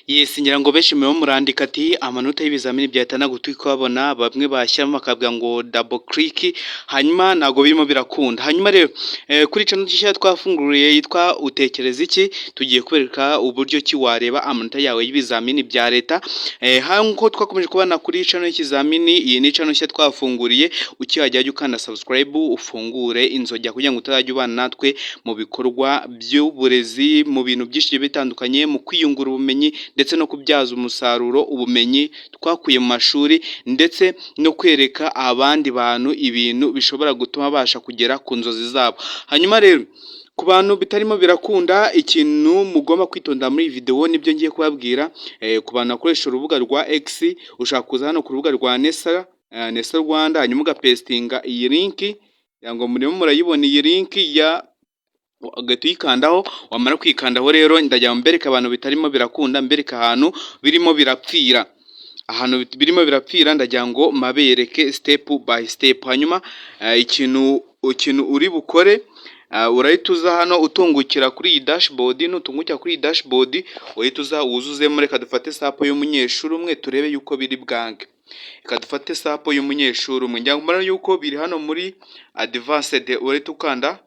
Yes, ngira ngo benshi murimo murandika ati amanota y'ibizamini bya leta ntabwo turi kuhabona. Bamwe bashyiramo bakavuga ngo double click, hanyuma ntabwo birimo birakunda. Hanyuma rero kuri channel nshya twafunguriye yitwa Utekereza Iki, tugiye kubereka uburyo ki wareba amanota yawe y'ibizamini bya leta. Nkuko twakomeje kubana kuri channel y'ikizamini, iyi ni channel nshya twafunguriye. Ukihagera jya ukanda subscribe, ufungure inzogera kugira ngo utazajya ubana natwe mu bikorwa by'uburezi, mu bintu byinshi bitandukanye, mu kwiyungura ubumenyi ndetse no kubyaza umusaruro ubumenyi twakuye mu mashuri, ndetse no kwereka abandi bantu ibintu bishobora gutuma babasha kugera ku nzozi zabo. Hanyuma rero ku bantu bitarimo birakunda, ikintu mugomba kwitonda muri iyi video nibyo ngiye kubabwira. Ku bantu bakoresha urubuga rwa X, ushaka kuza hano ku rubuga rwa NESA, NESA Rwanda, hanyuma ugapastinga iyi link, kugira ngo murimo murayibona iyi link ya, ugahita uyikandaho. Wamara kwikandaho rero, ndagira ngo mbereke abantu bitarimo birakunda, mbereke ahantu birimo birapfira. Ahantu birimo birapfira ndagira ngo mabereke step by step. Hanyuma ikintu uri bukore, urahita uza hano utungukira kuri iyi dashboard. Nutungukira kuri iyi dashboard, uhita uza wuzuzemo. Reka dufate sample y'umunyeshuri umwe turebe yuko biri bwange. Reka dufate sample y'umunyeshuri umwe. Ngira ngo murabona yuko biri hano muri advanced, urahita ukanda.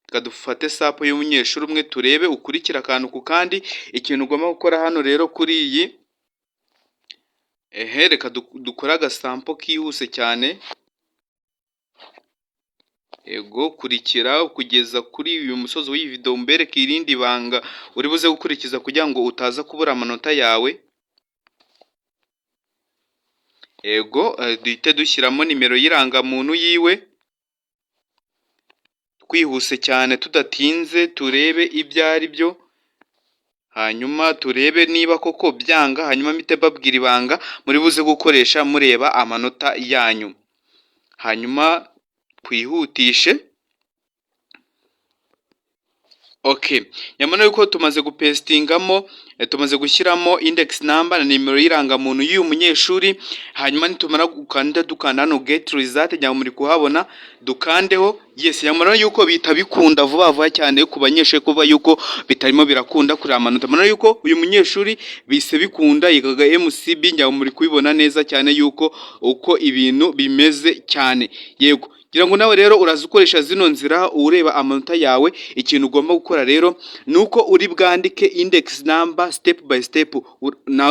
Reka dufate sample y'umunyeshuri umwe turebe, ukurikire akantu ku kandi. Ikintu ugomba gukora hano rero kuri iyi, ehe, reka dukore agasample kihuse cyane. Ego, kurikira kugeza kuri uyu musozi w'iyi video, mbereke irindi banga uri buze gukurikiza kugira ngo utaza kubura amanota yawe. Ego, duhite dushyiramo nimero y'irangamuntu yiwe, twihuse cyane tudatinze, turebe ibyo ari byo. Hanyuma turebe niba koko byanga, hanyuma mpite mbabwira ibanga muri buze gukoresha mureba amanota yanyu. Hanyuma twihutishe. Okay, nyamara yuko tumaze gupastingamo, tumaze gushyiramo index number na nimero y'irangamuntu y'uyu munyeshuri. Hanyuma nitumara gukanda, dukanda hano "get result", ngira ngo muri kuhabona, dukandeho. Yes, nyamara yuko bihita bikunda vuba vuba cyane ku banyeshuri, kuba yuko bitarimo birakunda kureba amanota. Murabona yuko uyu munyeshuri bise bikunda, yigaga MCB. Ngira ngo muri kubibona neza cyane yuko uko ibintu bimeze cyane. Yego, ngira ngo nawe rero uraza ukoresha zino nzira ureba amanota yawe. Ikintu ugomba gukora rero ni uko uri bwandike index number step by step.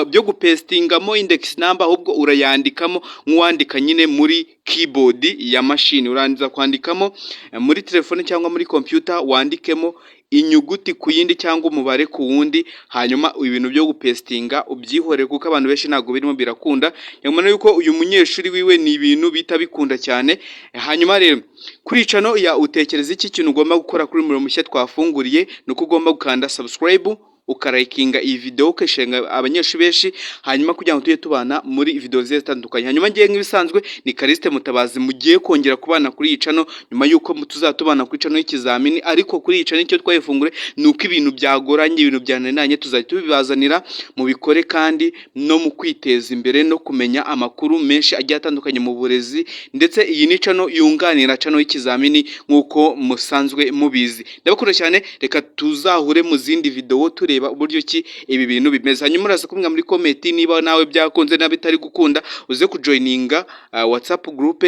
Byo gupastingamo index number, ahubwo urayandikamo nk'uwandika nyine muri keyboard ya mashini. Urangiza kwandikamo muri telefone cyangwa muri computer, wandikemo inyuguti ku yindi cyangwa umubare ku wundi, hanyuma ibintu byo gupastinga ubyihorere, kuko abantu benshi ntabwo birimo birakunda. Nyuma yuko uyu munyeshuri wiwe ni ibintu bita bikunda cyane. Hanyuma rero kuri channel ya Utekereza Iki, kintu ugomba gukora kuri umuriro mushya twafunguriye ni uko ugomba gukanda subscribe, ukalikinga iyi video, ukasharinga abanyeshuri benshi, hanyuma kugira ngo tujye tubana muri video zigiye zitandukanye. Hanyuma ngiye nk'ibisanzwe ni Callixte Mutabazi, mugiye kongera kubana kuri iyi channel nyuma yuko tuzatubana kuri channel y'ikizamini. Ariko kuri iyi channel icyo twayifungure ni uko ibintu byagoranye, ibintu byananiranye, tuzajya tubibazanira mubikore, kandi no mu kwiteza imbere no kumenya amakuru menshi agiye atandukanye mu burezi. Ndetse iyi ni channel yunganira channel y'ikizamini nk'uko musanzwe mubizi. Ndabakunda cyane, reka tuzahure mu zindi video tureba uburyo ki ibi bintu bimeze. Hanyuma uraza kumbwira muri comment niba nawe byakunze, niba bitari gukunda, uze kujoininga WhatsApp group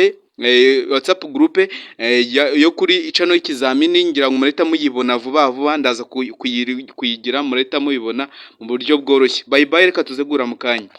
yo kuri channel y'ikizamini. Ngira ngo murahita muyibona vuba vuba, ndaza kuyigira, murahita muyibona mu buryo bworoshye. Bye bye, reka tuze guhura mu kanya.